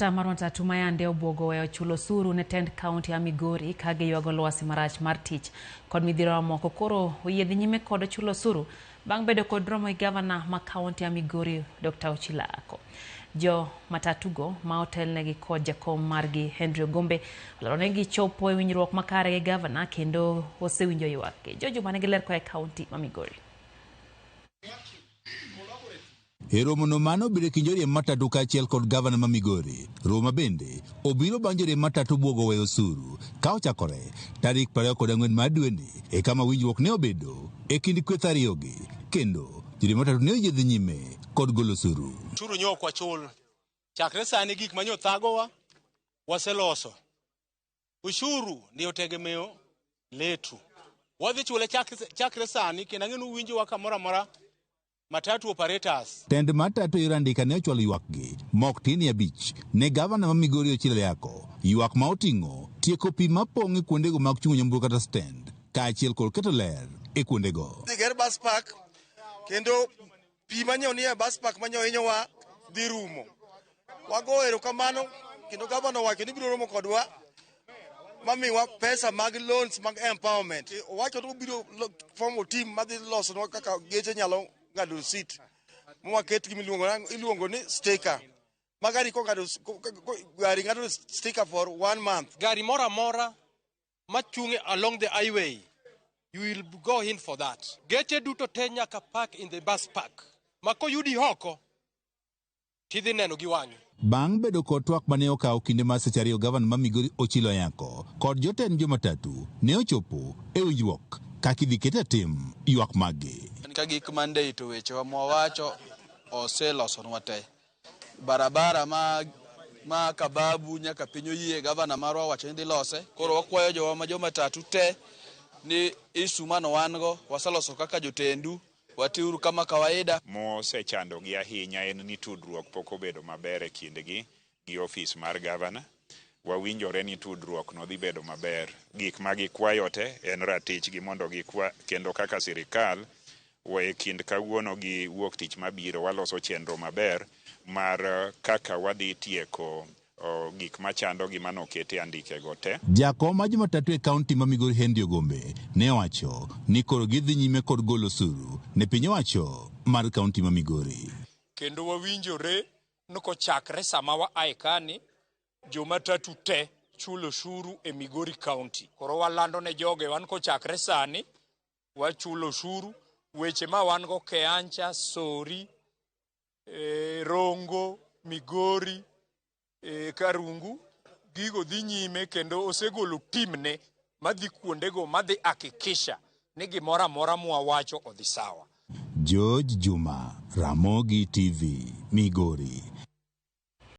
Mar matatu ma yande obwogo weyo chulo osuru ne tend kaunti ya Migori ka giywago lwasi marach mar tich kod midhiero mamoko koro oyie dhi nyime kod chulo osuru bang' bedo kod romo gi gavana ma kaunti ya Migori Dr. Ochilo Ayacko. Jo matatugo ma otelnegi kod jakom margi Henry Ogombe olero ni gichopo e winjruok makare gi gavana kendo osewinjo ywakgi. Jojo mane giler koa e kaunti ma Migori. E romono mane obedo e kind joriemb matatu kaachiel kod gavana ma Migori, Roma bende obiro bang' joriemb matatu bwogo weyo osuru ka ochakore tarik 24 mar dweni e kama winjruok ne obedo e kind kweth ariyogi kendo joriemb matatu ne oyie dhi nyime kod golo osuru. Osuru nyo ok wachul. Chakre sani gik manyo thagowa waseloso. Ushuru ndio tegemeo letu. Wadhi chule chakre sani kendo ang'e ni uwinjowa kamoro amora matatu operators. Tend matatu e yor andika ne ochwalo ywakgi mok tin e abich ne gavana ma Migori Ochilo Ayacko. Ywak ma oting'o tieko pi mapong' e kuondego mag chungo nyamburko kata stand kaachiel kod keto ler e kuondego. Dhi ger bus park kendo pi manyo nie bus park manyo hinyowa dhi rumo. Wago erokamano kendo gavana owacho ni biro romo kodwa mamiwa pesa mag loans mag empowerment. Owacho ni obiro formo team madhi losonwa kaka geche nyalo ng'ado receipt mwaket gima iluongo ni sticker. Ma gari kong'ado gari ng'ado sticker for 1 month. Gari moro amora machung' along the highway, you will go in for that. Geche duto te nyaka park in the bus park. Ma koyudi oko, tidhi neno gi wang'i. Bang' bedo kod twak mane okawo kinde mar seche ariyo, gavana ma Migori Ochilo Ayacko kod jotend jomatatu ne ochopo e winjruok kaka idhi ket e tim ywak maggi. Ka gik Monday to wechewa mwawacho oselosonwa te. Barabara ma Kababu nyaka piny oyie, gavana marwa owacho ni dhi lose. Koro wakwayo jowa ma jomatatu te ni issue mano wan go waseloso kaka jotendu, watiuru kama kawaida. Mosechandogi ahinya en ni tudruok pok obedo maber e kindgi gi ofis mar gavana. Wawinjore ni tudruok no dhi bedo maber. Gik ma gikwayo te en ratichgi mondo gikwa, kendo kaka sirikal e kind kawuono gi wuok tich mabiro waloso chenro maber mar kaka wadhi tieko gik machandogi manokete andikego te. Jakom mar jomatatu e kaunti ma Migori Henry Ogombe ne owacho ni koro gidhi nyime kod golo osuru ne piny owacho mar kaunti ma Migori. Kendo wawinjore ni kochakre sama wa ae kani, jomatatu te chulo osuru e Migori County. Koro walando ne joge wan kochakre sani wachulo osuru. Weche ma wan go Keancha, Sori, Rongo, Migori, Karungu, gigo dhi nyime kendo osegolo timne madhi kuondego madhi hakikisha ni gimoro amora mwawacho odhi sawa. George Juma, Ramogi TV, Migori.